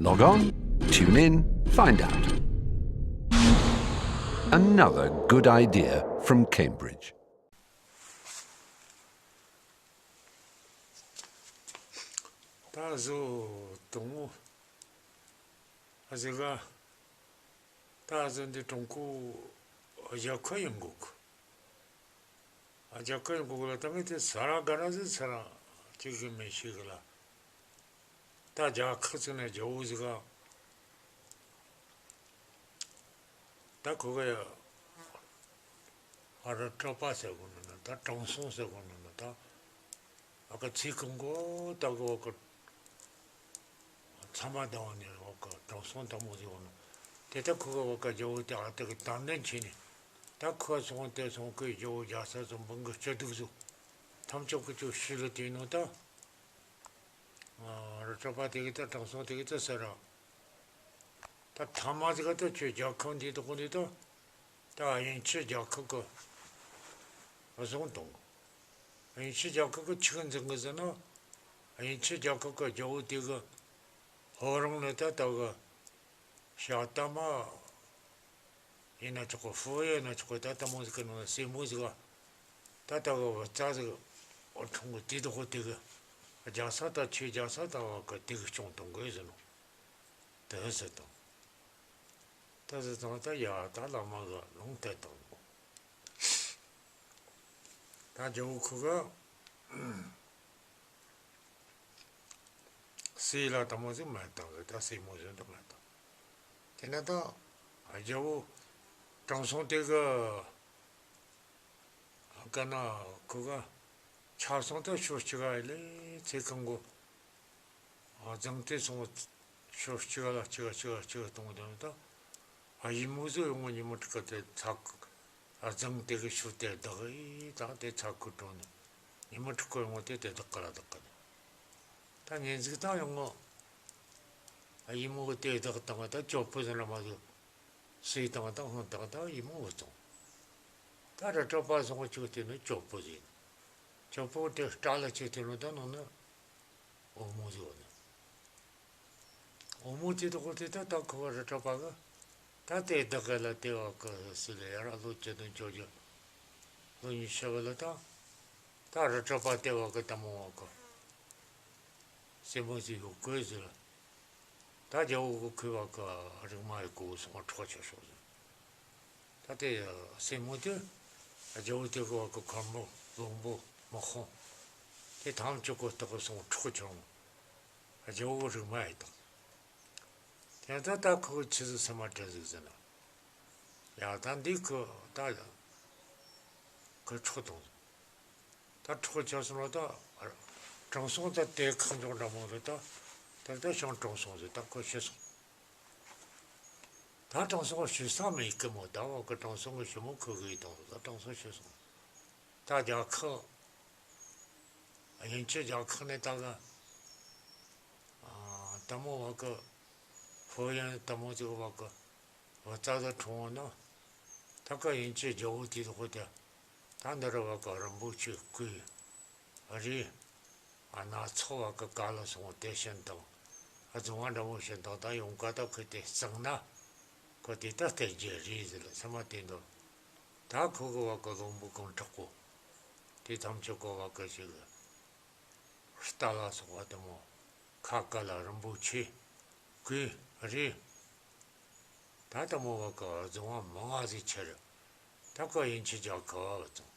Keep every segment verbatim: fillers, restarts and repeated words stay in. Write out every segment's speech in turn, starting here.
Log on, tune in, find out. Another good idea from Cambridge. ད་གཟོད་དང་པོ་ཨ་ཟེ་ག་ད་གཟོད་འདི་ཀྲུང་གོ་རྒྱལ་ཁབ་ཡིན་དགོས་གི། རྒྱལ་ཁབ་ཡིན་དགོས་གི་ལ། ད་ངས་དེ་ས་ར་ག་ར་ཟིག་ས་ར་ཅིག་གི་མི་ཤེས་གི་ལ། ད་རྒྱལ་ཁབ་ཅིག་ནས་རྒྱལ་པོ་ཟིག་ག་ད་ཁོ་གི་ཨ་རི་གྲགས་པ་ཟེར་གོ་ནི་ན། ད་དྲང་སྲོང་ཟེར་གོ་ནི་ན། ད་ཨ་ཀ་ཚེ་གང་པོ་ད་གི་བ་ཀ་ཚ་མ་ད་བ་ནི་བ་ཀ་དྲང་སྲོང་དྲང་མོ་ཟེར་གོ་ནི། དེ་ད་ཁོ་གི་བ་ཀ་རྒྱལ་པོ་དེ་ཨ་ད་གི་དམ་ལྡན་བྱས་ནས། ད་ཁོ་སོང་དེ་སོང་གི་རྒྱལ་པོ་རྒྱལ་ས་ཚོ་འབངས་གི་སྐྱིད་སྡུག་ཚོ་ཐམས་ཅད་ཀྱི་ཅོ་ཤི་ལ་དེ་ནོ་ད། ཨ་རི་གྲགས་པ་དེ་གི་ད་དྲང་སྲོང་དེ་གི་ད་ཟེར་ར། ད་ཐ་མ་ཟིག་ག་ད་ཁྱོད་རྒྱལ་ཁབ་འདི་དག་གོ་འདི་ད། ད་དབྱིན་ཇི་རྒྱལ་ཁབ་གི་བཟུང་བཏང་། དབྱིན་ཇི་རྒྱལ་ཁབ་གི་ཆི་གི་འཛིན་གི་ཟེར་ན། དབྱིན་ཇི་རྒྱལ་ཁབ་གི་རྒྱལ་པོ་དེ་གི་ཕོ་བྲང་ནས་ད་ད་གི་ཞྭ་དམར་ཡིན་ན་ཆོག་གི། ཧྥུ་ཡན་ན་ཆོག་གི། ད་ལྟ་མོ་ཟིག་གི་ནང་ན་སྲས་མོ་ཟིག་ག་ད་ལྟ་གི་བུ་ཚ་ཟིག་འཁྲུངས་གི། དེ་དག་གོ་དེ་གི་རྒྱལ་ས་ད་ཁྱོད་རྒྱལ་ས་ད་བ་གི་དེ་གི་སྐྱོང་གཏོང་དགོས་ཟེར་ནོ། དེ་ཟེར་དང་། དེ་ཟེར་དང་ད་ཡ་ད་བླ་མ་གི་ལུང་བསྟན་དང་། ད་རྒྱལ་པོ་ཁོ་གི་སྲས་ལ་དེ་མོ་ཟིག་མེད་དང་གི། ད་སྲས་མོ་ཟིག་འདི་མེད་དང་། དེ་ན་ད་རྒྱལ་པོ་དྲང་སྲོང་དེ་གི་ག་ན་ཁོ་གི་ཆབ་གསང་ད་ཕྱོགས་གཅིག་ག་ཡི་ལེ་ཚེ་གང་པོ། ཨ་རྫིང་དེ་སོང་ཕྱོགས་གཅིག་ལ་གཅིག་གཅིག་གཅིག་གཏོང་དང་། ད་ཨ་ཡི་མོ་ཟིག་ཡོང་ངོ་ཉི་མ་དྲུག་གི་དེ་ཚ་ཁུ། ཨ་རྫིང་དེ་གི་ཤུལ་དེ་བདག་ཡི་ད་དེ་ཚ་ཁུ་གྲོང་ནས་ཉི་མ་དྲུག་གི་ཡོང་ངོ་དེ་དེ་བདག་གི་ལ་བདག་གི་ནས། ད་ཉིན་ཟིག་ད་ཡོང་ངོ་ཨ་ཡི་མོ་གི་དེ་བདག་དང་ད་ཅོ་པོ་ཟིག་ལ་མ་ཟིག་སྲས་དང་ད་ཧང་དང་ད་ཡི་མོ་བུ་བཙོང་། ད་རི་གྲགས་པ་སོང་ཅིག་དེ་ནི་ཅོ་པོ་ཟིག་ཡིན། ཅོ་པོ་དེ་སྐྲ་ལ་ཆེ་དེ་ནི་ད་ནང་ན་འོ་མོ་ཟིག་ཡོད་ནི། འོ་མོ་དེ་དག་གོ་དེ་ད་ད་ཁོ་བ་རི་གྲགས་པ་གི་ད་དེ་བདག་གི་ལ་དེ་བ་གི་སྲས་ལ་ཡར་ལོ་བཅུ་བདུན་བཅོ་བརྒྱད་ལོ་ཉི་ཤུ་བ་ལ་ད་ད་རི་གྲགས་པ་དེ་བ་གི་དེ་མོ་བ་གི་སྲས་མོ་ཟིག་ཡོད་གོ་ཟེར། ད་རྒྱལ་པོ་གི་ཁུ་བ་གི་རིག་མ་ཡི་གོ་སོང་འཕྲོག་ཆ་ཤོག་ཟེར། ད་དེ་སྲས་མོ་དེ་རྒྱལ་པོ་དེ་གི་བ་གི་གོར་མོ་བློན་པོ་དམག་དཔོན་དེ་ཐམས་ཅད་གོ་སྟག་གི་སོང་འཕྲོག་ཆོག་རྒྱལ་པོ་རིག་མ་ཡི་དང་། དེ་ད་ད་ཁོ་ཆི་ཟིག་སེམས་མ་དྲན་ཟིག་ཟེར་ན། ཡ་ད་འདི་ཁོ་ད་ཁོ་འཕྲོག་དང་། ད་འཕྲོག་ཆ་སོང་ན་ད་དྲང་སྲོང་ད་དེ་ཁག་འཇོག་འདྲ་མོ་རེད། ད་ད་ད་ཤང་དྲང་སྲོང་ཟིག་ད་ཁོ་ཤི་སོང་། ད་དྲང་སྲོང་ཤི་ས་མེད་གི་མོ། ད་བ་གི་དྲང་སྲོང་གི་ཞི་མོ་ཁུ་གི་དང་ད་དྲང་སྲོང་ཤི་སོང་། ད་རྒྱལ་ཁབ་དབྱིན་ཇི་རྒྱལ་ཁབ་ནས་ད་གི་ཨ་ད་མོ་བ་གི་ཧྥུ་ཡན་ད་མོ་ཅིག་བ་གི་བུ་ཚ་ད་འཁྲུངས་ན། ད་གི་དབྱིན་ཇི་རྒྱལ་པོ་དེ་དག་གོ་དེ་ད་འདི་རུ་བ་གི་རིན་པོ་ཆེ་བརྐོས་རེད། ཨ་ན་ཚོ་བ་གི་ག་ལ་སོང་དེ་བྱིན་དང་། ཨ་རྫོང་བ་འདྲ་མོ་བྱིན་དང་། ད་ཡོང་ག་ད་ཁོས་དེ་གཙང་ན་ཁོ་དེ་ད་སྟེར་རྒྱུ་རེད་ཟེར་ལ་སེམས་མ་དེ་འདོད། ད་ཁོ་གི་བ་གི་བློན་པོ་གང་དྲག་པོ་དེ་ཐམས་ཅད་གོ་བ་གི་ཞིག་རྟ་ལ་སོགས་པ་དེ་མོ་ཁ་ཀ་ལ་རིན་པོ་ཆེ་བརྐོས་རེད། ད་ལྟ་མོ་བ་གི་རྫོང་བ་མང་ང་ཟིག་ཁྱེར། ད་གི་དབྱིན་ཇི་རྒྱལ་ཁབ་བ་བཙོང་།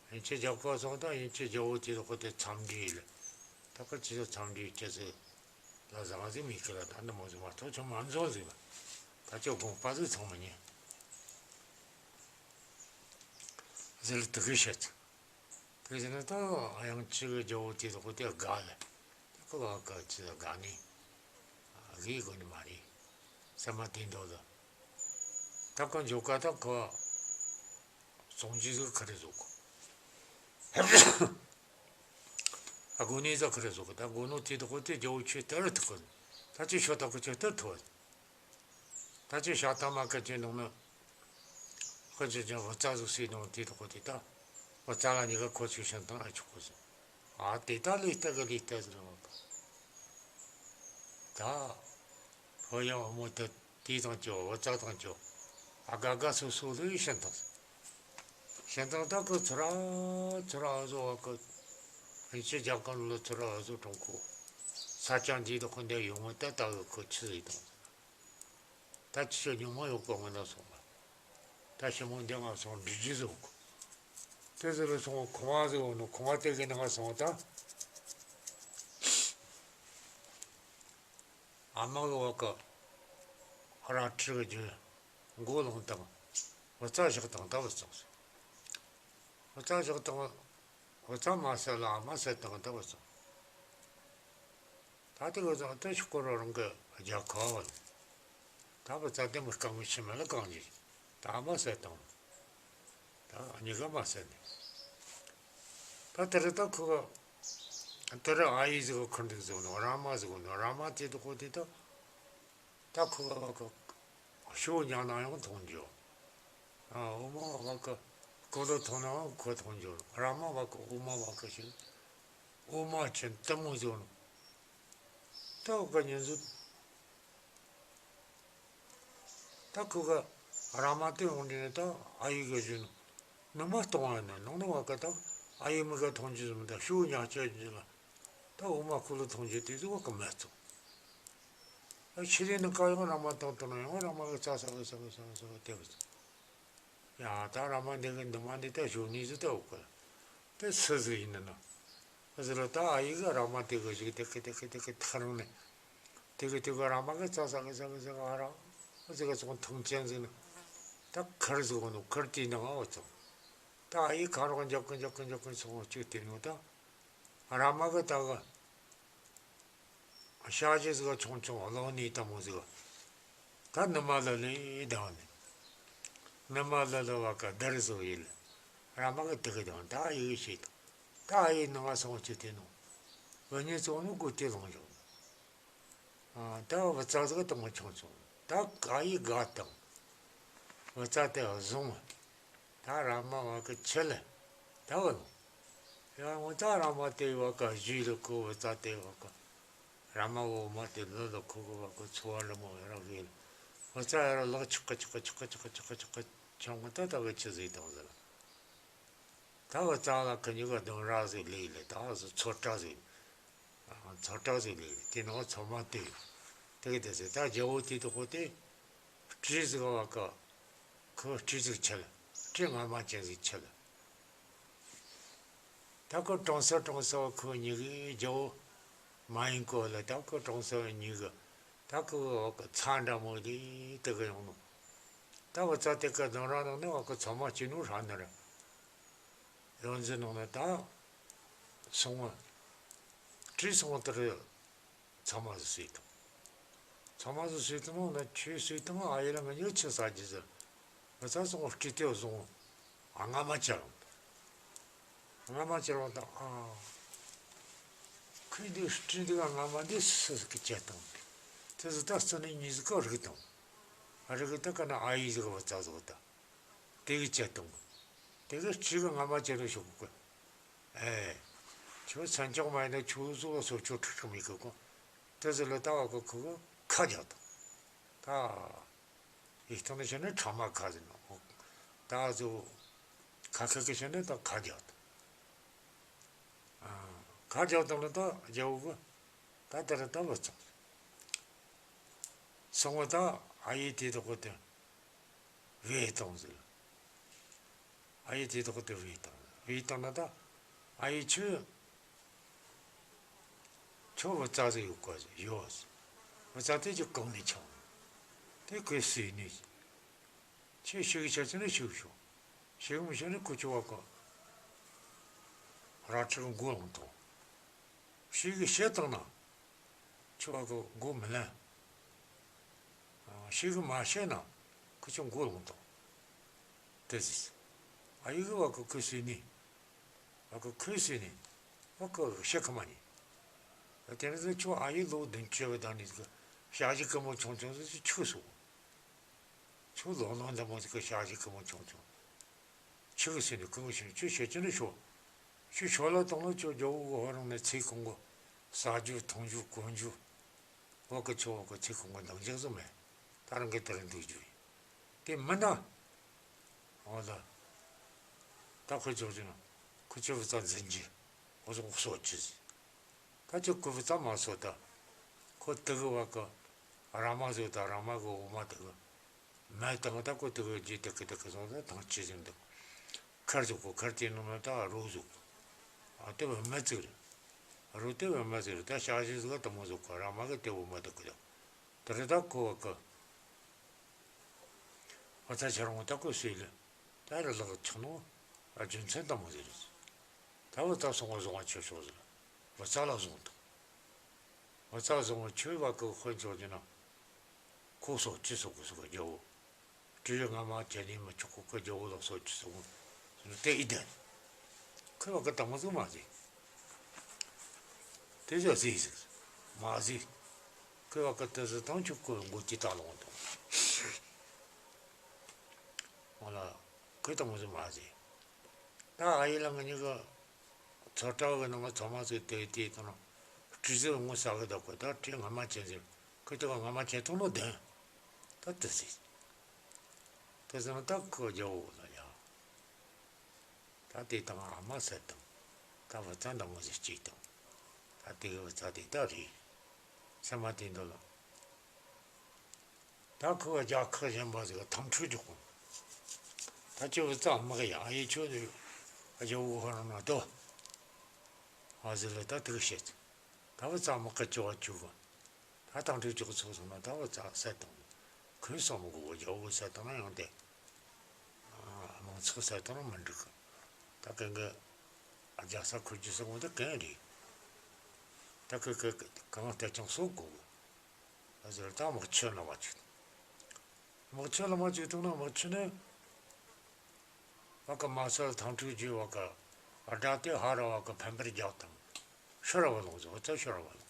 དབྱིན་ཇི་རྒྱལ་ཁབ་བ་བཙོང་། ད་དབྱིན་ཇི་རྒྱལ་པོ་དེ་དག་གོ་དེ་འཚམས་འདྲི་ལ། ད་གི་ཅི་ཟིག་འཚམས་འདྲི་ཅི་ཟིག་ལ་བཟང་ཟིག་མི་ཁི་ལ། ད་འདི་མོ་ཟིག་མ་གཏོགས་ཆོ་མ་འཛོམས་ཟིག་ལ། ད་ཅོ་དགོངས་པ་ཟིག་ཚང་མ་ཉན་ཟེར་ལ་དེ་གི་བཤད་ཚུལ། དེ་བཞིན་ད་དབྱིན་ཇི་གི་རྒྱལ་པོ་དེ་དག་གོ་དེ་དགའ་ལ། ད་གི་བ་གི་ཅི་ཟིག་དགའ་ནི་དགོས་དགོས་ནི་མ་རེད། སེམས་མ་དེ་འདོད་ལ། ད་གི་འཇོག་ག་ད་གི་སོང་རྒྱུ་ཟིག་ཁ་རེ་བཟོ་གོ། ཨ་དགོས་ནི་ཟིག་ཁ་རེ་བཟོ་གོ། ད་དགོས་ནོ་དེ་དག་གོ་དེ་རྒྱལ་པོ་ཁྱོས་སྟེར་ཐུབ་གོ། ད་ཅི་ཤོད་ད་གི་ཁྱོས་སྟེར་ཐུབ། ད་ཅི་ཤ་ཐ་མ་གི་ཅི་འདུག་ན། ཁོ་ཅི་ཅི་བུ་ཚ་ཟིག་སྲས་དང་དེ་དག་གོ་དེ་ད། བུ་ཚ་ལ་ཉི་ག་ཁོ་ཅིག་བྱིན་དང་ཨ་ཆོག་གོ་ཟིག། ཨ་དེ་ད་ལས་ལྟ་གི་ལས་ལྟ་ཟིག་རེད་བ་གི། ད་ ཧོ་ཡང་བུ་མོ་དེ་དེ་དང་ཅོ་བུ་ཚ་དང་ཅོ་ཨ་དགའ་དགའ་སོ་སོ་ལོས་ཤིན་དང་། ཤིན་དང་ད་ཁོ་ཚུར་ར་ཚུར་ར་བཟོ་བ་ཁོ་ཕན་ཆད་རྒྱ་གར་ལོ་ཚུར་ར་བཟོ་གྲོང་ཁོ་ས་ཆ་འདི་དུ་ཁོ་འདི་ཡོང་བ་ད་ད་གི་ཁོ་ཆི་ཟིག་དང་། ད་ཅི་ཞོ་ཉུང་མ་ཡོད་གོ་ང་ན་སོང་བ། ད་ཞི་མོ་འདི་ང་སོང་འདྲི་རྒྱུ་ཟིག་གོ། དེ་ཟེར་རུ་སོང་ཁོང་བ་ཟིག་ནོ་ཁོང་བ་དེ་གི་ནང་སོང་ད། ཨ་མ་གི་བ་ཀ་ར་ཁྲི་གི་རྒྱུ་མགོ་ལོང་དང་བུ་ཚ་བཞག་དང་ད་བུ་ཚོང་ཟིག། བུ་ཚ་བཞག་དང་བུ་ཚ་མ་ཟད་ལ་ཨ་མ་ཟད་དང་ད་བུ་ཚོང་། ད་དེ་གི་ཚོང་དེ་ཤོག་གོ་རོ་རང་གི་རྒྱ་ཁ་བ་ལ། ད་བུ་ཚ་དེ་མི་རྐང་གི་ཕྱི་མ་ལ་གང་ཡིན། ད་ཨ་མ་ཟད་དང་། ད་གཉིས་ཀ་མ་ཟད་ནས། ད་དེ་རེད་ད་ཁོ་ག་དེ་རེད་ཨ་ཡེ་ཟིག་གི་ཁུར་འདུག་ཟེར་ནོ་ར་མ་ཟིག་ནོ་ར་མ་དེ་དུ་ཁོ་དེ་ད། ད་ཁོ་ག་བ་ཀ་ཤོ་ཉག་ན་ཡང་མཐོང་རྒྱུ། ཨ་འོ་མ་བ་ཀ་ཀོ་ལོ་མཐོང་ན་ཡང་ཁོ་མཐོང་རྒྱུ། ར་མ་བ་ཀ་འོ་མ་བ་ཀ་ཞིག་འོ་མ་ཆེན་དེ་མོ་ཟིག་ནོ། ད་འོ་ག་ཉན་ཟིག། ད་ཁོ་ག་ར་མ་དེ་འོང་དུས་ནས་ད་ཨ་ཡེ་ག་ཞུ་ནོ། ནུ་མ་གཏོང་བ་ནི་ནང་ནས་བ་ཀ་ད་ཨ་ཡེ་མི་ག་མཐོང་རྒྱུ་ཟིག་མི་ད་ཤོ་ཉག་ཆ་རྒྱུ་ལ། ད་འོ་མ་ཁོ་ལོ་མཐོང་རྒྱུ་དེ་ཟིག་བ་ཀ་མེད་ཚོ། ཨ་ཕྱི་རེ་ནི་ཀ་ཡང་ར་མ་བཏང་བཏང་ན་ཡང་ར་མ་གི་ཚ་ས་གི་ས་གི་ས་གི་ས་གི་དེ་གི་ཚ། ཡ་ད་ར་མ་འདི་གི་འདི་མ་འདི་ད་ཞོ་ནི་ཟིག་ད་འོ་གི། དེ་སུ་ཟིག་ཡིན་ན་ན། ཨ་ཟི་ལ་ད་ཨ་ཡེ་གི་ར་མ་དེ་གི་ཞིག་དེ་གི་དེ་གི་དེ་གི་ཐག་རིང་ནས། དེ་གི་དེ་གི་ར་མ་གི་ཚ་ས་གི་ས་གི་ས་གི་ཨ་ར། ཨ་ཟི་གི་ཚོང་ཐུང་ཅན་ཟིག་ནི། ད་ཁར་ཟིག་འོ་ནོ་ཁར་དེའི་ནང་ཨ་བ་ཚོང་། ད་ཨ་ཡེ་ཁ་རོག་འཇོག་གི་འཇོག་གི་འཇོག་གི་སོང་བ་ཅིག་དེ་ནོ་ད། ར་མ་གི་ད་གི། ཞ་ཞི་ཟིག་ཆུང་ཆུང་གློ་ནི་ལྟ་མོ་ཟིག། ད་ནུ་མ་ལ་ལི་དང་ནི། ནུ་མ་ལ་ལི་བ་ཀ་དར་ཟོ་ཡིན། ར་མ་གི་དེ་གི་དང་ད་ཨ་ཡེ་བྱེད་དང་། ད་ཨ་ཡེ་ནང་ང་སོང་ཅི་དེ་ནོ། བུ་གཉིས་ཚོ་ནི་གོ་དེ་ལོང་བྱུང་། ཨ་ད་བུ་ཚ་ཟིག་དང་མོ་ཆུང་ཆུང་། ད་ཨ་ཡེ་དགའ་དང་། བུ་ཚ་དེ་བཟུང་། ད་ར་མ་བ་ཀ་ཆི་ལ་ད་བ་ལོ། ཡང་ངོ་ད་ར་མ་དེ་བ་ཀ་གཞུས་ལ་ཁོ་བུ་ཚ་དེ་བ་ཀ་ར་མ་འོ་མ་དེ་ལོ་ལོ་ཁོ་གི་བ་ཀ་འཚོ་བ་འདྲ་མོ་ཡ་ར་གི་ལ། བུ་ཚ་ཡ་ར་ལག་ཆག་ག་ཆག་ག་ཆག་ག་ཆག་ག་ཆག་ག་ཆག་ག་ཆང་གི་ད་ད་གི་ཆི་ཟིག་དང་ཟེར། ད་བུ་ཚ་ལ་ཁི་གཉིས་ཀ་གདོང་ར་ཟིག་ལས་ལ་ད་བུ་ཚ་ཚོ་གྲ་ཟིག། ཚ་གྲ་ཟིག་ལས་དེ་ནང་ཚང་མ་དེ། དེ་གི་དེ་ཟེར་ད་རྒྱལ་བོ་དེ་དུ་ཁོ་དེ། སྤྲེའུ་ཟིག་བ་ཀ། ཁོ་སྤྲེའུ་ཟིག་ཆེ་ལ། སྤྲེའུ་ངར་མ་ཅན་ཟིག་ཆེ་ལ། ད་ཁོ་གྲོང་གསེབ་གྲོང་གསེབ་ཁོ་གཉིས་གི་རྒྱལ་བོ་མ་ཡིན་གོ་ལ་ད་ཁོ་གྲོང་གསེབ་གཉིས་གི། ད་ཁོ་བ་ཀ་ཚ་འདྲ་མོ་དེ་དེ་གི་ཡོང་ནོ། ད་བུ་ཚ་དེ་ཀ་གདོང་ར་ནང་ནས་བ་ཀ་ཚང་མ་ཅི་ནོ་ཧྲ་ནི་ར། ཡོང་ཟི་ནང་ནས་ད། སོང་བ། སྤྲེའུ་སོང་བ་དེ་རུ། ཚང་མ་ཟིག་གསོས་དང་། ཚང་མ་ཟིག་གསོས་དང་ན་ཁྱོས་གསོས་དང་ཨ་ཡེ་ལ་ང་གཉིས་ཆི་ཟ་རྒྱུ་ཟེར། བུ་ཚ་སོང་བ་སྤྲེའུ་དེ་བཟུང་། ཨ་རྔ་མ་ཅི་རང་། རྔ་མ་ཅི་རང་དང་ཨ། ཁོས་འདི་སྤྲེའུ་འདི་ག་རྔ་མ་འདི་སུ་གི་ཅི་དང་། དེ་ཟིག་ད་བརྩིས་ནས་མྱི་ཟིག་ག་རིག་དང་། རིག་གི་ད་ག་ན་ཨ་ཡེ་ཟིག་ག་བུ་ཚ་ཟིག་ད། དེ་གི་ཅི་དང་། དེ་གི་སྤྲེའུ་གི་རྔ་མ་ཅི་རང་ཤོག་གི། ཨེ། ཁྱོད་མཚན་ལྕོག་མ་ཡིན་ན་ཁྱོད་བཟོ་བ་སོ་ཁྱོད་ཁྲིག་ཁྲིག་མི་དགོས་གོ། དེ་ཟིག་ལ་ལྟ་བ་གི་ཁོ་གི་ཁ་རྒྱག་དང་། ད། ཡིག་ཐོག་ནས་བཤད་ན་ཕྲ་མ་ཁ་ཟེར་ནོ། ད་བཟོ། ཁ་ཁ་གི་བཤད་ན་ད་ཁ་རྒྱག་དང་། ཨ། ཁ་རྒྱག་དང་ལ་ད་རྒྱལ་བོ་གི། ད་དེ་ར་ད་བུ་ཚ། སོང་བ་ད་ཨ་ཡེ་དེ་དག་གི་དེ། བོས་བཏང་ཟེར། ཨ་ཡེ་དེ་དག་དེ་བོས་བཏང་། བོས་བཏང་ན་ད། ཨ་ཡེ་ཁྱོད། ཁྱོད་བུ་ཚ་ཟིག་ཡོད་ག་ཟེར། ཡོད་ཟེར། བུ་ཚ་དེ་ཅིག་གང་ནས་ཆགས་ནས། དེ་ཁོས་གསོས་ནས་ཟེར། ཁྱོད་ཤི་གི་ཆ་ཆི་ནས་ཤི་གི་ཤོག། ཤི་གི་མི་ཤི་ནས་ཁོ་ཁྱོད་བ་ག། ར་ཁྲི་གི་མགོ་ལོང་དང་། ཤི་གི་བཤད་བཏང་ན། ཁྱོད་བ་གི་མགོ་མི་ལེན། ཤི་གི་མ་བཤད་ན་ཁོ་ཁྱོད་མགོ་ལོང་དང་། དེ་ཟེར། ཨ་ཡེ་གི་བ་གི་ཁོས་གསོས་ནས། བ་གི་ཁོས་གསོས་ནས། བ་གི་བཤད་ཁ་མ་ཉན། དེ་ནས་ཁྱོད་ཨ་ཡེ་ལོ་བདུན་ཅུ་བ་དང་ནི་ཞ་ཞི་གི་མོ་ཆུང་ཆུང་ཟིག་ཆུ་སོང་། ཁྱོད་ལོ་ལོ་འདི་མོ་ཟིག་གི་ཞ་ཞི་གི་མོ་ཆུང་ཆུང་། ཆི་གི་ཟེར་ནས་གང་གི་ཟེར་ནས་ཁྱོད་བཤད་ཀྱི་ནི་ཤོག། ཁྱོད་ཤོག་ལ་བཏང་ལ་ཁྱོད་རྒྱལ་བོ་གི་ཧོ་རང་ནས་ཚེ་གང་གི་ཟ་རྒྱུ་འཐུང་རྒྱུ་གོན་རྒྱུ། བ་གི་ཆོ་བ་གི་ཚེ་གང་གི་འདང་རྒྱག་ཟིག་མེད། ད་རང་གི་དེ་རིང་འདུག་རྒྱུ་ཡིན། དེ་མིན་ན། འོ་ལ། ད་ཁོ་ཆོག་རྒྱུ་ན། ཁོ་ཆོ་བུ་ཚ་འཛིན་རྒྱུ། འོ་ཟོག་གསོ་རྒྱུ་ཟིག་ད་ཁྱོད་ཁོ་བུ་ཚ་མ་གསོ་ད། ཁོ་དེ་གི་བ་གི། ར་མ་ཟོ་ད་ར་མ་གི་འོ་མ་དེ་གི། མ་བཏང་ད་ཁོ་དེ་གི་རྗེས་དེ་གི་དེ་གི་སོང་ད་ཐང་ཆི་ཟིན་འདུག་ཁར་ཟོ་གོ་ཁར་དེ་ནང་ན་ད་རོ་ཟོ་གོ་ཨ་དེ་བུ་མ་ཙིག་རེད། རོ་དེ་བུ་མ་ཙིག་རེད། ད་ཤ་ཞིག་ཟིག་ག་དེ་མོ་ཟོ་གོ་ར་མ་གི་དེ་བུ་མ་དེ་གི་ད། དེ་རེད་ད་ཁོ་བ་གི། བུ་ཚ་ཆ་རང་ད་ཁོ་སུས་ལ། ད་ར་ལག་ཆགས་ནོ། ཨ་རྒྱུ་མཚན་དེ་མོ་ཟིག་རེད། ད་བུ་ཚ་སོང་བ་བཟུང་བ་ཆོས་ཕྱོགས་ཟིག་བུ་ཚ་ལ་བཟུང་འདུག་བུ་ཚ་བཟུང་བ་ཆོས་བ་གི་དཔོན་ཆོག་རྒྱུ་ན། ཁོ་སོ་ཅི་སོ་གི་སོ་གི་རྒྱལ་བོ། སྤྲེའུ་སྔ་མ་ཁྱེད་ནི་མི་ཆོག་གོ་ཁོ་རྒྱལ་བོ་ལ་སོ་ཅི་སོ་གི་དེ་ཨི་ལྡན། ཁོས་བ་གི་དེ་མོ་ཟིག་མ་ཟིག་དེ་ཅོ་ཟིག་ཟིག་མ་ཟིག་ཁོས་བ་གི་དེ་ཟིག་དང་ཆུ་ཁོ་མགོ་ཅི་ད་ལོང་དང་། འོ་ལ། ཁོས་དེ་མོ་ཟིག་མ་ཟིག་ད་ཨ་ཡེ་ལ་ང་གཉིས་ཀ་ཚོ་བཀྲ་བ་གི་ནང་ང་ཚོ་མ་ཟིག་དེ་དེ་དང་། སྤྲེའུ་ཟིག་ངོ་ས་གི་ད་ཁོ་ད་སྤྲེའུ་སྔ་མ་ཅན་ཟིག་ཁོས་དེ་ག་སྔ་མ་ཅན་ཐོང་ནོ་ལྡན། ད་དེ་ཟིག་དེ་ཟིག་ན་ད་ཁོ་རྒྱལ་བོ་ལ་ཡ། ད་དེ་དང་ཨ་མ་ཟེར་དང་། ད་བུ་ཚ་འདི་མོ་ཟིག་སྐྱེས་དང་། ད་དེ་གི་བུ་ཚ་དེ་ད་རེད། སེམས་མ་དེ་འདོད་ལ། ད་ཁོ་བ་རྒྱལ་ཁག་གཞན་པ་ཟིག་ག་ཐང་ཕྲུག་རྒྱག་གོ་ད་ཁྱོད་བུ་ཚ་མི་གི་ཡ་ཡེ་ཁྱོད་ནི་རྒྱལ་བོ་ཧོ་རང་ན་དོ། ཨ་ཟི་ལ་ད་དེ་གི་བཤད། ད་བུ་ཚ་མི་གི་ཅོ་བ་ཅུ་གི་ད་ཐང་ཕྲུག་ཅོག་ཚོགས་སོང་ན་ད་བུ་ཚ་བསད་དང་། ཁོས་སོང་མི་གོ་གི་རྒྱལ་བོ་བསད་དང་ན་ཡང་དེ། མང་ཚོགས་བསད་དང་ན་མི་འགྲིག་གི་ད་གན་གི་རྒྱལ་ས་ཁུར་རྒྱུ་སོང་བ་ད་གན་རེད། ད་གི་གི་གང་ལྟར་ཀྱང་གསོད་དགོས་གི་ཨ་ཟེར་ད་དམག་ཆེན་ལ་མ་བཅུག་དམག་ཆེན་ལ་མ་བཅུག་བཏང་ན་དམག་ཆེན་ནི། བ་ག་མ་སལ་ཐང་ཕྲུག་རྒྱུ་བ་ག་ཨ་དྲ་དེ་ཧ་ར་བ་ག་ཕན་པར་རྒྱག་དང་། ཤོར་བ་ལོང་ཟེར་བ་ཚ་ཤོར་བ་ལོང་།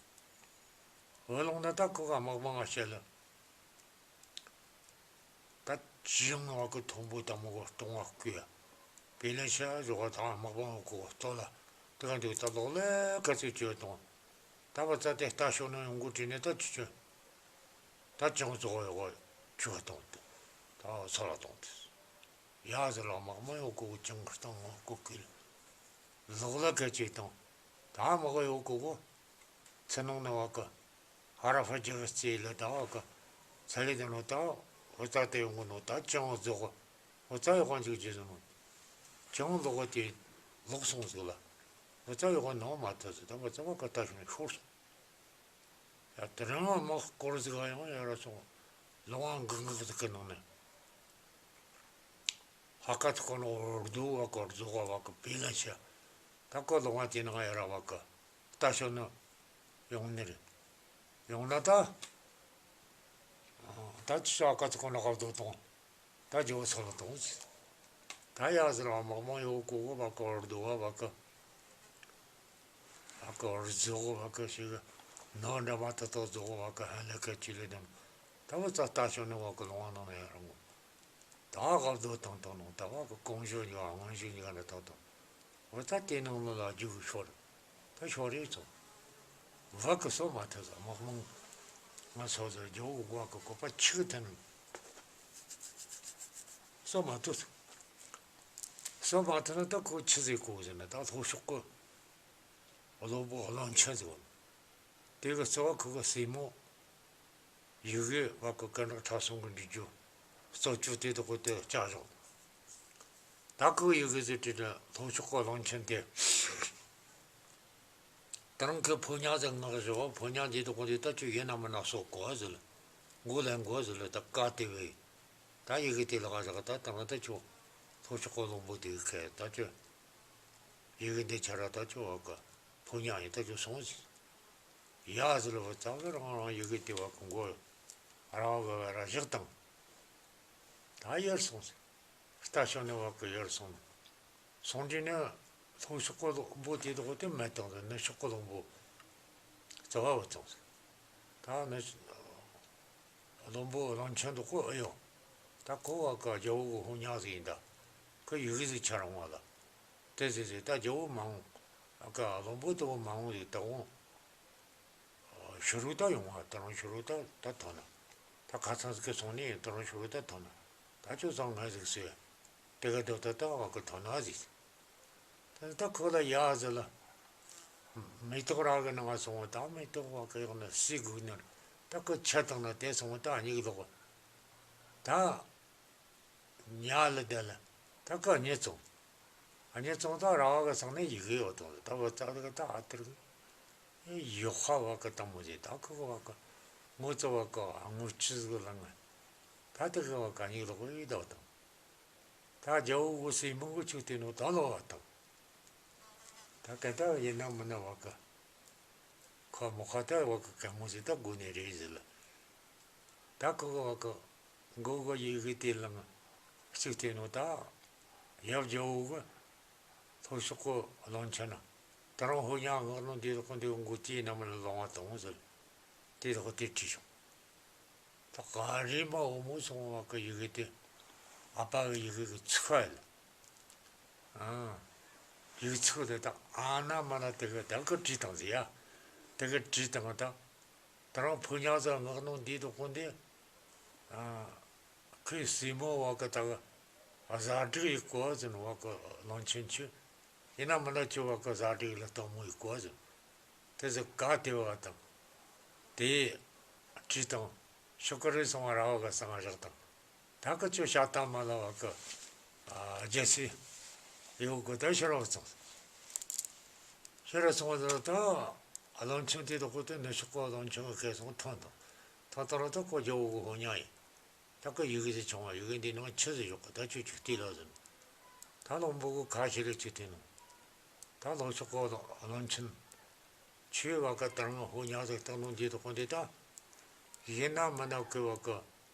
བ་ལོང་ན་ད་ཁོ་ག་དམག་དམག་ང་བཤད་ལ། ད་ཅིང་བ་གི་མཐོན་པོ་དམ་གོ་གཏོང་བ་བསྐུལ་ཡ། པེ་ལན་ཤ་བཟོ་བ་དང་དམག་དཔོན་འོག་གོ་སྟོད་ལ་དེ་ག་འདུག་ད་ལོག་ལེ་ག་ཚོད་བཅོས་བཏང་། ད་བ་ཙ་དེ་ལྟ་ཤོག་ན་ཡོང་གོ་དྲིས་ནས་ད་ཅི་བཅོས། ད་ཅང་བཟོ་བ་ཡོག་བཅོས་བཏང་འདུག་ད་ཚོ་ལ་གཏོང་དུས། ཡ་ཟེར་ལ་དམག་དམག་འོག་གོ་ཅང་གི་སྟེང་འོག་གོ་ཀིལ། ལོག་ལ་ག་ཅིག་བཏང་། ད་དམག་འོག་གོ་གོ། ཚེ་ནང་ན་བ་གི་ཧ་ར་ཧྥ་རྒྱལ་གྱི་རྩེ་ལ་ད་བ་གི་ཚ་ལེ་དེ་ནོ་ད་བུ་ཙ་དེ་ཡོང་གི་ནོ་ད་ཅང་རྫོགས། བུ་ཙ་ཡོག་ག་འཇུག་རྒྱུ་ཟེར་ནོ། ཅང་ལོག་གི་དེ་ལོག་སོང་ཟིག་ལ། བུ་ཙ་ཡོག་ག་ནང་མ་ཐུབ་ཟིག་ད་བུ་ཙ་བ་གི་ལྟ་ཤོར་ནས་ཤོར་སོང་། ཡ་དེ་རིང་དམག་སྐོར་ཟིག་ག་ཡང་ཡ་ར་སོང་། ལོང་བ་འགག་འགག་ཟིག་གི་ནང་ནས། ཧ་ཀ་ཐུ་ཁོ་ནོ་རྡོ་བ་གི་རྫོགས་བ་གི་པི་ལ་ཤ། ད་ཁོ་ལོང་བ་དེ་ནང་ཡ་ར་བ་གི་ལྟ་ཤོར་ནི་ཡོང་ནི་རེད། ཡོང་ན་ད། ད་ཅི་ཧ་ཀ་ཐུ་ཁོ་ནོ་ག་རྡོ་དང་། ད་རྒྱལ་བོ་སོ་ལ་གཏོང་ཟིག་ད་ཡ་ཟེར་བ་དམག་དམག་ཡོད་གོ་གོ་བ་གི་རྡོ་བ་བ་གི། བ་གི་རྫོགས་བ་གི་ཞིག་ནོ་འདྲ་མ་ཐ་ཐོ་རྫོགས་བ་གི་ཧ་ལས་ཀ་ཅི་ལས་དང་། ད་བུ་ཙ་ལྟ་ཤོར་ནི་བ་གི་ལོང་བ་ནང་ན་ཡ་རང་གོ་ད་ག་རྡོ་དང་དང་ནང་ད་བ་གི་གོང་ཞོ་ཉི་བ་སྔོན་ཞོ་ཉི་ག་ན་དང་དང་། བུ་ཙ་དེ་ནང་ལོ་ལ་རྒྱུག་ཤོར། ད་ཤོར་རེ་ཚོ། བ་གི་སོ་མ་ཐུབ་ས་དམག་དམག་ང་སོ་ཟེར་རྒྱལ་བོ་གོ་བ་གི་བཀོད་པ་ཆིག་ཐུན། སོ་མ་ཐུབ། སོ་མ་ཐུབ་ན་ད་ཁོ་ཆི་ཟིག་གོ་ཟེར་ན་ད་ལྷོ་ཕྱོགས་གི་བློན་པོ་བློན་ཆེན་ཟིག་ཡོད། དེ་གི་རྩ་བ་ཁོ་གི་སྲས་མོ། ཡི་གེ་བ་གི་ཀུན་རིག་ཁྲ་ཚོམ་གི་འབྲི་རྒྱུ། རྩོད་རྒྱུ་དེ་དག་གོ་དེ་བཅའ་བཞག་ད་ཁོ་ཡི་གེ་ཟིག་བྲིས་ན་ལྷོ་ཕྱོགས་གི་བློན་ཆེན་དེ། ད་རང་གི་ཕོ་ཉ་ཟིག་མངགས་བཞག་ཕོ་ཉ་འདི་དག་གོ་དེ་ད་ཁྱོད་ཡིན་ན་མིན་ན་གསོད་དགོས་ཟེར་ལ། མགོ་ལེན་དགོས་ཟེར་ལ་ད་བཀའ་དེ་བས། ད་ཡི་གེ་དེ་ལ་ག་བཞག་ད་ད་ང་ད་ཁྱོད་ལྷོ་ཕྱོགས་གི་བློན་པོ་དེ་གི་ཁ་ད་ཁྱོད། ཡི་གེ་འདི་ཁྱེར་ར་ད་ཁྱོད་བ་གི་ཕོ་ཉ་ཡིན་ད་ཁྱོད་སོང་ཟིག་ཡ་ཟེར་ལ་བུ་ཙ་གི་རང་རང་ཡི་གེ་དེ་བ་གི་མགོ་ར་བ་གི་བ་ར་བཞག་དང་། ད་ཡར་སོང་ཟིག་ལྟ་ཤོར་ནས་བ་གི་ཡར་སོང་། སོང་དུས་ནས་ལྷོ་ཕྱོགས་གི་བློན་པོ་དེ་དག་དེ་མེད་དང་ནུབ་ཕྱོགས་གི་བློན་པོ་རྩ་བ་བུད་སོང་ཟིག་ད་ནི་བློན་པོ་བློན་ཆེན་དག་གོ་ཨེ་ཡོང་། ད་ཁོ་བ་གི་རྒྱལ་བོ་གི་ཕོ་ཉ་ཟིག་ཡིན་ད། ཁོ་ཡི་གེ་ཟིག་ཁྱེར་འོང་བ་ལ། དེ་ཟིག་ཟིག་ད་རྒྱལ་བོ་མ་འོང་། ཨ་ཀ་བློན་པོ་དེ་བོ་མ་འོང་ཟིག་ད་འོང་། ཕྱི་རུ་ད་ཡོང་བ་ད་རུང་ཕྱི་རུ་ད་ད་ཐོན་ན། ད་ཁ་ཚང་ཟིག་གི་སོང་ནས་ད་རུང་ཕྱི་རུ་ད་ཐོན་ན། ད་ཁྱོད་ཚང་ང་ཟིག་ཟེར། དེ་ག་ད་ད་ད་བ་གི་ཐོན་ན་ཟིག་ད་ད་ཁོ་ལ་ཡ་ཟེར་ལ། མེ་ཏོག་ར་གི་ནང་ང་སོང་བ་ད་མེ་ཏོག་བ་གི་ཡོང་ན་སི་གུག་ནར། ད་ཁོ་ཆ་བཏང་ན་དེ་སོང་བ་ད་གཉིད་ལོག་ད། ཉལ་ལ་བསྡད་ལ། ད་ཁོ་གཉིད་སོང་། གཉིད་སོང་ད་ར་བ་གི་སང་ནས་ཡི་གེ་ཡོད་དང་ད་བ་ཙག་ལི་གི་ད་ཨ་ཐིར་གི། ཡོག་ཁ་བ་གི་དང་མོ་ཟེར་ད་ཁོ་གི་བ་གི། ངོ་ཚ་བ་གི་ངོ་ཆི་ཟིག་ལ་ང་། ད་དེ་གི་བ་གི་གཉིད་ལོག་གི་ཡོད་དང་། ད་རྒྱལ་བོ་གི་སྲས་མོ་གི་ཆུ་དེ་ནོ་ད་ལོ་བ་དང་། ད་ག་ད་ཡིན་ན་མིན་ན་བ་གི། ཁོ་མོ་ཁ་ད་བ་གི་གད་མོ་ཟིག་ད་དགོས་ནི་རེད་ཟེར་ལ། ད་ཁོ་གི་བ་གི་མགོ་གི་ཡི་གེ་དེ་ལ་ང་གཅིག་བལྟས་ནོ་ད། ཡབ་རྒྱལ་བོ་གི་ལྷོ་ཕྱོགས་གི་གླང་ཆེན་ན། ད་རུང་ཕོ་ཉ་ངག་ནོ་འདི་ལོག་གི་འདི་མགོ་དེའི་ནམ་ལ་ལོང་བ་དང་ཟེར། དེ་ལོག་དེ་བྲིས་བྱུང་། ད་ག་རེ་མ་འོ་མོ་སོང་བ་གི་ཡི་གེ་དེ། ཨ་ཕ་གི་ཡི་གེ་གི་ཚིག་ཁ་ཡིན། ཨ། ཡིག་ཚིག་དེ་ད་ཨ་ན་མ་ན་དེ་གི་ད་གི་བྲིས་བཏང་ཟེར་ཡ། དེ་གི་བྲིས་བཏང་ད། ད་རུང་ཕོ་ཉ་ཟིག་ངག་ནོ་འདི་དོ་ཁོ་འདི། ཨ། ཁོའི་སྲས་མོ་བ་གི་ད་གི་བཟའ་སྒྲིག་ཡེད་གོ་ཟེར་ནོ་བ་གི་གླང་ཆེན་ཆུ། ཡིན་ན་མིན་ན་ཁྱོད་བ་གི་བཟའ་སྒྲིག་ལ་སྟོན་མོ་ཡེད་གོ་ཟེར། དེ་ཟིག་ག་དེ་བ་དང་། དེ་བྲིས་བཏང་། ཤོག་གི་རེ་སོང་བ་ར་བ་གི་སང་བཞག་བཏང་། ད་གི་ཁྱོད་ཤ་ཐང་མ་ལ་བ་གི། ཨ། རྒྱལ་སྲས་ཡོད་གི་ད་ཕྱིར་ར་སོང་། ཕྱིར་ར་སོང་བ་ད་གླང་ཆེན་དེ་དོ་ཁོ་དེ་ནུབ་ཕྱོགས་གི་གླང་ཆེན་གི་སྐད་སོང་ཐོན་དང་། ཐོན་དང་ར་ད་ཁོ་རྒྱལ་བོ་གི་ཕོ་ཉ་ཡིན། ད་གི་ཡི་གེ་ཟིག་བྱུང་བ་ཡི་གེ་འདི་ནང་ཆི་ཟིག་ཡོད་གི་ད་ཁྱོད་ཅིག་བལྟས་ལ་ཟེར་ནོ། ད་བློན་པོ་གི་ཁ་ཕྱིར་ར་ཅིག་བལྟས་ནོ། ད་ལྷོ་ཕྱོགས་གི་གླང་ཆེན། ཁྱོས་བ་གི་ད་རུང་ཕོ་ཉ་ཟིག་བཏང་ནོ་འདི་དོ་ཁོ་འདི་ད། ཡིན་ན་མིན་ན་ཁོས་བ་གི་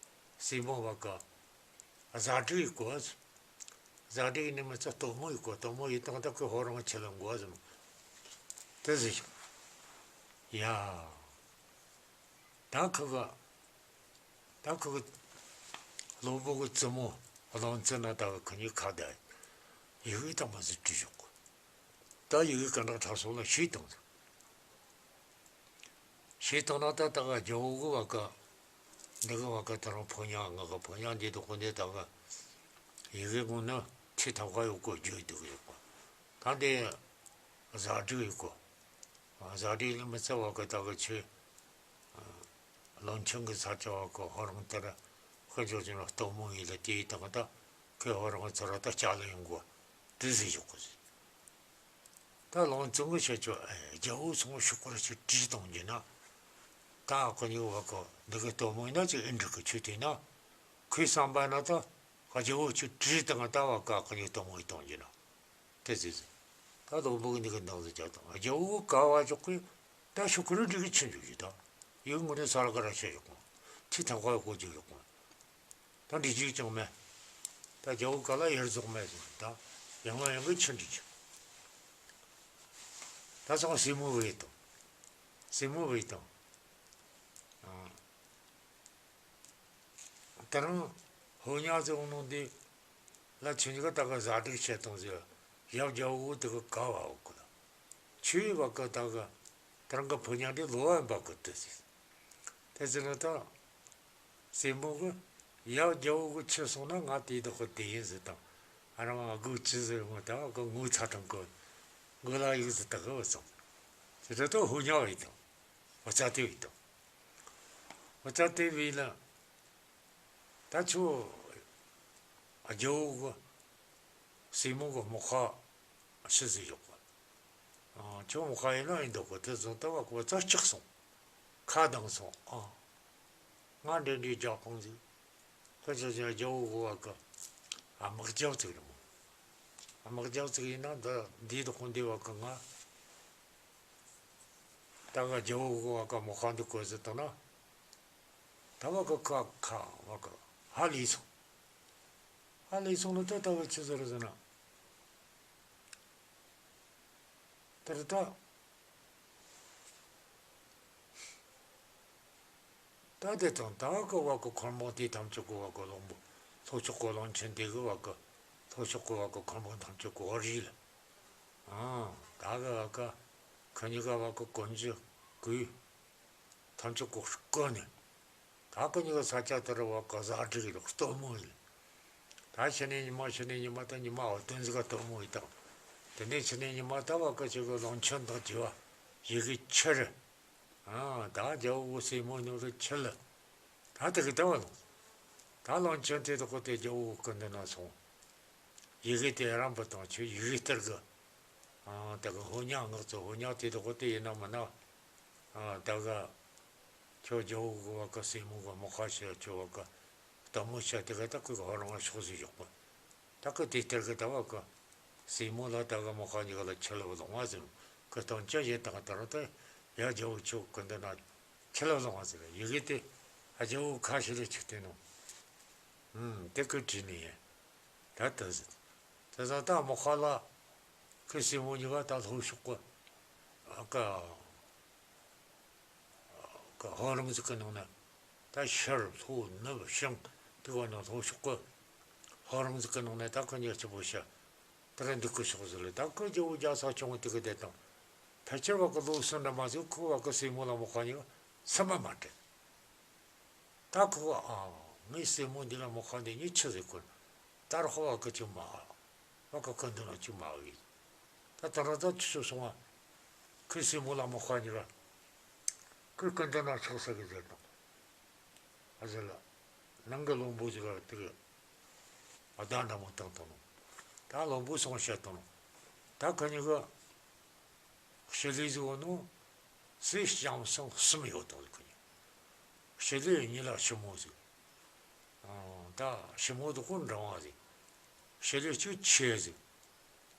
སྲས་མོ་བ་གི་བཟའ་སྒྲིག་ཡེད་གོ། བཟའ་སྒྲིག་ནི་མི་ཚད་སྟོན་མོ་ཡེད་གོ། སྟོན་མོ་ཡེད་བཏང་ད་ཁོས་ཕོ་རང་ཁྲིད་ལ་འགོ་ཟེར་ནོ། དེ་ཟིག་བྱུང་། ཡ། ད་ཁོ་གི། ད་ཁོ་གི་བློན་པོ་གི་བཙུན་མོ་གླང་བཙན་ན་ད་གི་ཁོ་གཉིས་ཁ་བརྡ་ཡི་གེ་དང་མ་ཟིག་བྲིས་བཞག་གོ། ད་ཡི་གེ་ག་འདྲ་འཁྲབ་སོང་ལ་ཤེས་བཏང་ཟིག་ཤེས་བཏང་ན་ད་ད་ག་རྒྱལ་བོ་གི་བ་ག། འདི་གི་བ་ག་ད་རུང་ཕོ་ཉ་ང་གི་ཕོ་ཉ་འདི་དོ་ཁོ་འདི་ད་ག། ཡི་གེ་གོང་ན་ཁྲིད་ཐབས་ཁ་ཡོད་གོ་བརྗོད་འདུག་ཡོད་གོ། ད་འདི་བཟའ་སྒྲིག་ཡོད་གོ། བཟའ་སྒྲིག་ལ་མི་ཚད་བ་ག་ད་ག་ཆོས། གླང་ཆེན་གི་ས་ཆ་བ་ག་ཧོ་རང་ལྟར་དཔེ་འཇོག་ཅིག་ན་སྟོན་མོ་ཡིན་ལ་དེའི་སྟེང་ད་ཁོས་ཧོ་རང་ཚོ་ར་ད་སྐྱ་ལ་ཡོང་གོ། དེ་ཟིག་ཡོད་གོ་ཟིག་ད་གླང་བཙན་གི་ཤེད་ཆོ་ཨེ་རྒྱལ་བོ་སོང་ཤོག་གུ་ར་ཅིག་བྲིས་གཏོང་རྒྱུ་ན། ད་ཨ་ཁུ་གཉིས་བ་ག་འདི་གི་སྟོན་མོ་ཡིན་ན་ཅིག་ཨེ་འགྲིག་གི་ཆོས་དེ་ན། ཁོའི་བསམ་པ་ན་ད་རྒྱལ་བོ་ཅིག་བྲིས་བཏང་ད་བ་ག་ཨ་ཁུ་གཉིས་སྟོན་མོ་ཡིན་གཏོང་རྒྱུ་ན། དེ་ཟེར་ཟེར། ད་བློན་པོ་གི་འདི་གི་འདང་ཟིག་རྒྱག་དང་རྒྱལ་བོ་ག་བ་ཅོག་གི། ད་ཤོག་གུ་ར་འགྲིག་གི་ཆི་འཇུག་གི་ད། ཡུལ་ངོ་རེ་ས་ར་ག་ར་ཆེ་ཡོད་གོ། ཁྲིད་ཐབས་ཁ་ཡོད་གོ་རྒྱུ་ཡོད་གོ། ད་འདི་གཅིག་ཀྱང་མེད། ད་རྒྱལ་བོ་ག་ལ་ཡར་རྫོགས་མེད་ཟེར་ད། ཡང་ལ་ཡང་གི་ཆི་འགྲིག་གི། ད་སོང་སྲས་མོ་བོས་དང་། སྲས་མོ་བོས་དང་། ཨ། ད་རུང་ཕོ་ཉ་ཟེར་འོང་ནོ་འདི་ལ་ཁྱེད་གཉིས་ཀ་ད་ག་བཟའ་སྒྲིག་བྱེད་དང་ཟེར། ཡབ་རྒྱལ་བོ་དེ་ག་ག་བ་འོག་གི་ལ། ཁྱོད་བ་ག་ད་ག་ད་རང་གི་ཕོ་ཉ་འདི་ལོ་བ་འབབ་གི་དེ་ཟེར། དེ་ཟེར་ན་ད། སྲས་མོ་གི་ཡབ་རྒྱལ་བོ་གི་ཁྲིད་སོང་ན་ང་དེའི་བདག་གི་དེ་ཡིན་ཟེར་དང་། ཨ་རང་ང་སྒོ་ཅི་ཟེར་འོང་ད་ག་ངོ་ཚ་དང་གི། མགོ་ལ་ཡིག་ཟེར་ད་ག་བ་སོང་། དེ་ད་ད་ཕོ་ཉ་བོས་དང་། བ་ཚ་དེ་བོས་དང་། འོ་ཙ་དེ་བས་ལ། ད་ཁྱོད་རྒྱལ་བོ་གི་སྲས་མོ་གི་རྨོག་ཁ་ཤི་ཟིག་ཡོད་གི། ཨ། ཁྱོད་རྨོག་ཁ་ཡིན་ན་ཡིན་འདུག་གི། དེ་བཟུང་ད་བ་གི་བ་ཙ་སྐྲག་སོང་། ཁ་གདངས་སོང་། ཨ། ང་འདྲེ་འདྲེ་རྒྱག་ཕང་ཟིག་ཁོ་ཚོ་ཅང་རྒྱལ་བོ་གི་བ་གི། ཨ། དམག་རྒྱག་ཚིག་རེད་མོ། དམག་རྒྱག་ཚིག་ཡིན་ན་འདི་འདིའི་དོག་འདི་བ་གི་ང་། ད་ག་རྒྱལ་བོ་གི་བ་ག་རྨོག་ཁ་འདི་བཀོལ་ཟེར་བཏང་ན། ད་བ་གི་ཁ་ཁ་བ་གི་ཧ་ལས་སོང་། ཧ་ལས་སོང་ནི་ད་ད་བ་ཆི་ཟེར་ཟེར་ན། དེར་ད། ད་དེ་དང་ད་གི་བ་གི་འཁོར་མོ་དེ་ཐམས་ཅད་གི་བ་གི་བློན་པོ། ལྷོ་ཕྱོགས་གི་གླང་ཆེན་དེ་གི་བ་གི། ལྷོ་ཕྱོགས་གི་བ་གི་འཁོར་མོ་ཐམས་ཅད་གི་བ་རིལ། ཨང་། ད་གི་བ་གི་ཁོ་གཉིས་ཀ་བ་གི་གོན་རྒྱུ་གོས། ཐམས་ཅད་གོ་སྐོར་ནས། ད་ཁོ་གཉིས་ཀ་ས་ཆ་དེར་བ་གི་གཟའ་སྒྲིག་ཡོད། སྟོན་མོ་ཡིན། ད་ཕྱི་ནས་ཉི་མ་ཕྱི་ནས་ཉི་མ་ད་ཉི་མ་འོ་དོན་ཟིག་ག་སྟོན་མོ་ཡིན་དང་། དེ་ནས་ཕྱི་ནས་ཉི་མ་ད་བ་གི་ཅིག་གི་ལོང་ཆེན་དང་བཅས་པ་ཡི་གེ་ཁྱེར། ཨ་ད་རྒྱལ་བོ་སྲས་མོ་ནོར་རུ་ཁྱེར་ལ། ད་དེ་གི་ད་བ་ལོང་། ད་ལོང་ཆེན་དེ་དག་གི་དེ་རྒྱལ་བོ་སྐུ་མདུན་ན་སོང་། ཡི་གེ་དེ་རམ་པ་དང་ཁྱོད་ཡི་གེ་སྟེར་གི། ཨ་ད་གི་ཧོ་ཉ་ངག་ཚོ་ཧོ་ཉ་དེ་དག་གི་དེ་ཡིན་ན་མིན་ན། ཨ་ད་གི་ཁྱོད་རྒྱལ་བོ་གི་བ་གི་སྲས་མོ་གི་མོ་ཁ་ཤ་ཁྱོད་བ་གི་སྟོན་མོ་ཤ་དེ་གི་ད་གི་ཧོ་རང་ང་ཤོག་ཟིག་ཞོག་པ། ད་གི་དེ་སྟེར་གི་ད་བ་གི་སྲས་མོ་ལ་ད་གི་མོ་ཁ་གཉིས་ཀ་ལ་ཁྱེར་ལ་བ་ལོང་བ་ཟེར། གི་སྟོན་ཅི་ཡེ་དང་ད་རུང་ད་ཡ་རྒྱལ་བོ་ཁྱོད་སྐུ་མདུན་ན་ཁྱེར་ལ་བ་ལོང་བ་ཟེར། ཡི་གེ་དེ་ཨ་རྒྱལ་བོ་ཁ་ཤས་ལ་ཆིག་སྟེར་ནོ། ཨུམ་དེ་གི་བྲིས་ནི་ཡིན། ད་ད་ཟེར། དེ་ཟ་ད་མོ་ཁ་ལ་ཁོའི་སྲས་མོ་གཉིས་ཀ་ད་ལྷོ་ཕྱོགས་གི་ཨ་ཀ་ཀ་ཧོ་རང་ཟིག་གི་ནང་ན། ད་ཤར་ལྷོ་ནུབ་བྱང་དེ་བ་ན་ལྷོ་ཕྱོགས་གི་ཧོ་རང་ཟིག་གི་ནང་ན་ད་ཁོ་གཉིས་ཀ་སྐྱིད་པོ་བྱ། ད་ག་འདུག་གི་ཕྱོགས་ཟིག་ལ་ད་ཁོ་རྒྱལ་བོ་རྒྱ་ཚ་སྐྱོང་བ་དེ་གི་བསྡད་དང་། ཕལ་ཆེར་བ་གི་ལོ་གསུམ་འདྲ་མ་ཟིག་ཁོ་བ་གི་སྲས་མོ་ལ་མོ་ཁ་གཉིས་ཀ་སེམས་པ་མ་དྲན། ད་ཁོ་ཨ་ངའི་སྲས་མོ་འདི་ལ་མོ་ཁ་འདི་གཉིས་ཆི་ཟིག་གོ། ད་ར་ཧོ་བ་གི་ཅིག་མ་བ་གི་སྐུ་མདུན་ལ་ཅིག་མ་བའི། ད་ད་ར་ད་ཆི་ཆི་སོང་བ། ཁོའི་སྲས་མོ་ལ་མོ་ཁ་གཉིས་ཀ་ཁོའི་སྐུ་མདུན་ལ་ཕྱག་འཚལ་གི་ཟེར་དང་། ཨ་ཟེར་ལ། ནང་གི་བློན་པོ་ཟིག་ག་དེ་གི་ཨ་ད་འདྲ་མོ་བཏང་བཏང་ནོ། ད་བློན་པོ་སོང་བཤད་བཏང་ནོ། ད་ཁོ་གཉིས་ཀ་ཞི་ལི་ཟིག་ཡོད་ནོ། སྲས་ལྕམ་སྲིང་གསུམ་ཡོད་དོ་ཟིག་ཁོ་གཉིས། ཞི་ལི་གཉིས་ལ་ཞི་མོ་ཟིག་ཨང་། ད་ཞི་མོ་དེ་ཁོ་འབྲིང་བ་ཟིག་ཞི་ལི་གཅིག་ཆེ་ཟིག་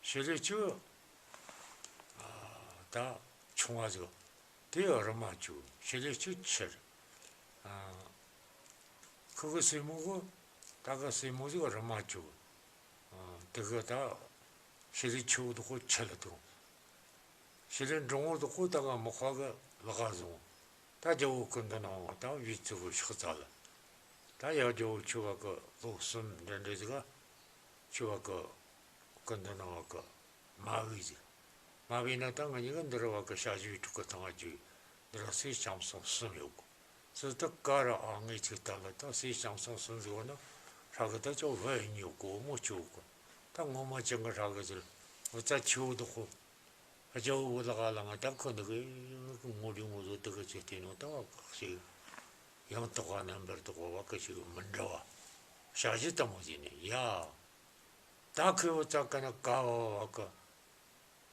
ཞི་ལི་གཅིག་ཨ་ད་ཆུང་བ་ཟིག་དེ་རུ་མ་བཅུག་ཞི་ལི་གཅིག་ཆེ། ཨ་ཁོ་གི་སྲས་མོ་གི་ད་གི་སྲས་མོ་ཟིག་རུ་མ་བཅུག་ཨ་དེ་གི་ད་ཞི་ལི་ཆེ་བོ་དེ་ཁོ་ཆེ་ལ་དེ། ཞི་ལི་འབྲིང་བོ་དེ་ཁོ་ད་ག་མོ་ཁ་གི་ལག་ག་བཟུང་། ད་རྒྱལ་བོ་སྐུ་མདུན་ནང་ད་བི་ཙི་གི་ཕྱག་འཚལ་ལ། ད་ཡ་རྒྱལ་བོ་ཁྱོད་བ་གི་ལོ་གསུམ་འདྲ་འདྲ་ཟིག་ག་ཁྱོད་བ་གི་སྐུ་མདུན་ནང་བ་གི་མ་བོས་ཟིག་མ་བོས་ན་ད་ང་གཉིས་ཀ་འདི་རུ་བ་གི་ཞ་ཞི་བའི་ཕྲུ་གུ་ཐང་ང་རྒྱུ། འདི་རུ་སྲས་ལྕམ་སྲིང་གསུམ་ཡོད་གོ། སུ་ད་ག་ར་ཨ་ངའི་ཚིག་ལྟར་ལ་ད་སྲས་ལྕམ་སྲིང་གསུམ་ཟིག་བ་ན་ཧྲ་གི་ད་ཅོ་བོ་ཡིན་ཡོད་གོ་མོ་ཅོ་གོ། ད་ངོ་མ་ཅན་གི་ཧྲ་གི་ཟིག་ལ་འུ་ཚ་ཆེ་བོ་དེ་ཁོ། རྒྱལ་བོ་ལག་ལ་ང་ད་ཁོ་འདི་གི་ངོ་རིས་ངོ་བཟོ་དེ་གི་ཚེ་བལྟས་ནོ་ད་བ་ཁག་ཅིག་ཡང་དག་པ་རྣམ་པར་དག་པ་བ་ཁག་ཅིག་མི་འདྲ་བ། ཞ་ཞི་ལྟ་མོ་ཟིག་ནས་ཡ། ད་ཁོས་བུ་ཚ་ག་ན་ཀ་བ་བ་གི་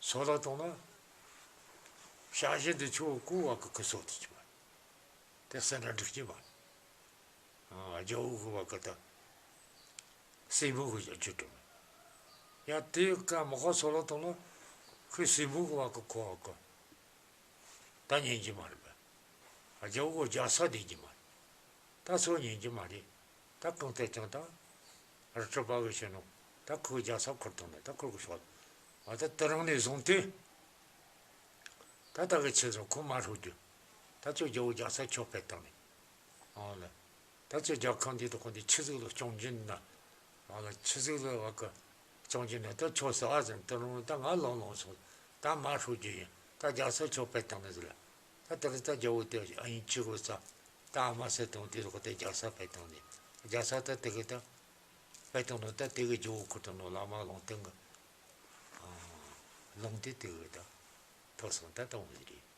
སོ་ལ་གཏོང་ན། ཞ་ཞི་འདི་ཆུ་བོ་ཀུ་བ་གི་ཁུ་སོ་དེ་ཅི་མ། དེ་སེ་འདྲ་འགྲིག་ཅི་མ། ཨ་རྒྱལ་བོ་གི་བ་གི་ད། སྲས་མོ་གི་རྒྱུ་དྲུག་ཡ་དེ་ཀ་མོ་ཁ་སོ་ལ་གཏོང་ན། ཁོས་སྲས་མོ་གི་བ་གི་ཁོ་བ་གི། ད་ཉན་གྱི་མ་རེད་པ། རྒྱལ་བོ་རྒྱ་ས་བསྡད་ཀྱི་མ་རེད། ད་སོ་ཉན་གྱི་མ་རེད། ད་གང་ལྟར་ཀྱང་ད་རི་ཁྲོད་པ་གི་ཕྱི་ནང་ད་ཁོའི་རྒྱ་ས་ཁུར་བཏང་ནས་ད་ཁུར་གི་ཤོག་ཨ་ད་དེ་རིང་ནས་བཟུང་སྟེ་ད་ད་གི་ཆེ་ཚོ་ཁོ་མ་ཧྲོ་རྒྱུ། ད་ཁྱོད་རྒྱལ་བོ་རྒྱ་ས་ཁྱོད་ཕེབས་བཏང་ནས། ཨོ་ལེ། ད་ཁྱོད་རྒྱལ་ཁང་འདི་དག་གོ་འདི་ཆི་ཟིག་ལ་སྐྱོང་གྱིན་ན། ཨོ་ལེ་ཆི་ཟིག་ལ་བ་གི་སྐྱོང་གྱིན་ན་ད་ཁྱོད་ས་ཨ་ཟིན་དེ་རིང་ད་ང་ལོང་ལོང་སོང་། ད་མ་ཧྲོ་རྒྱུ་ཡིན། ད་རྒྱ་ས་ཁྱོད་ཕེབས་བཏང་ནས་ཟེར་ལ། ད་དེ་རིང་ད་རྒྱལ་བོ་དེ་ཨ་ཡིན་ཅི་གོ་ས། ད་ཨ་མ་སེ་དང་དེ་དག་གོ་དེ་རྒྱ་ས་ཕེབས་བཏང་ནས། རྒྱ་ས་ད་དེ་གི་ད་ཕེབས་བཏང་ནོ་ད་དེ་གི་རྒྱལ་བོ་ཁུར་བཏང་ནོ་བླ་མ་ལུང་བསྟན་གི། ཨ་ལུང་དེ་དེ་གི་ད་ཐོག་སོང་ད་དང་བོ་རེད།